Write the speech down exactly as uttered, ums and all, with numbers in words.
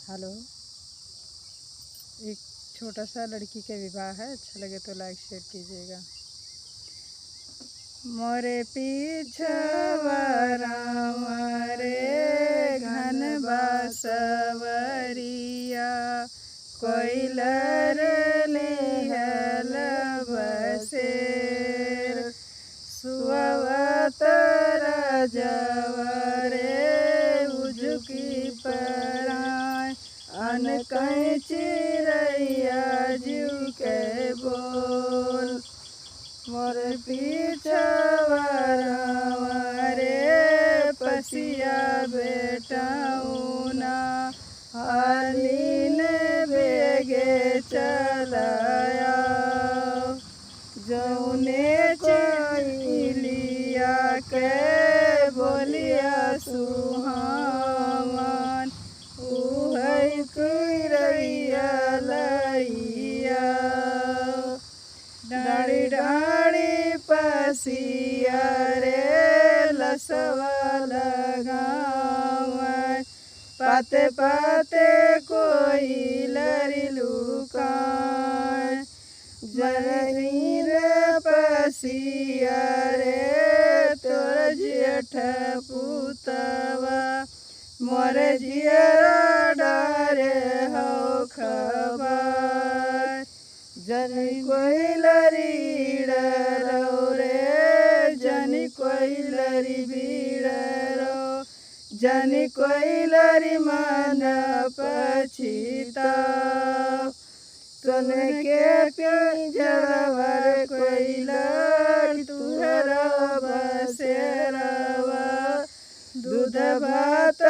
हेलो, एक छोटा सा लड़की का विवाह है, अच्छा लगे तो like share कीजिएगा। मोरे पीछवा रामा रे घन बासवरिया, कोइलर लिहल बसेर। सुअवत राजवा रे उजुकी पराय, अनकई चिरैया जीव के बोल। मोर पीछवा रामा रे पसिया बेटौना, हालिन बेगे चलाया। जौने कोइलिया के बोलिया सुहावन, उहै चिरैया लैया। डाँड़ी डाँड़ी पसिया रे लसवा लगावै, पाते पाते कोइलरी लुकाय। जरहीन पसिया रे तोर जेठ पुतवा, मोर जियरा डारे हौ खबर। जनि कोइलरी डरौ रे, जनि कोइलरी बिडरौ, जनि कोइलरी मन पछिताव। सोन के पिंजड़वा रे कोइलर तुहरा बसेरवा, दूध भात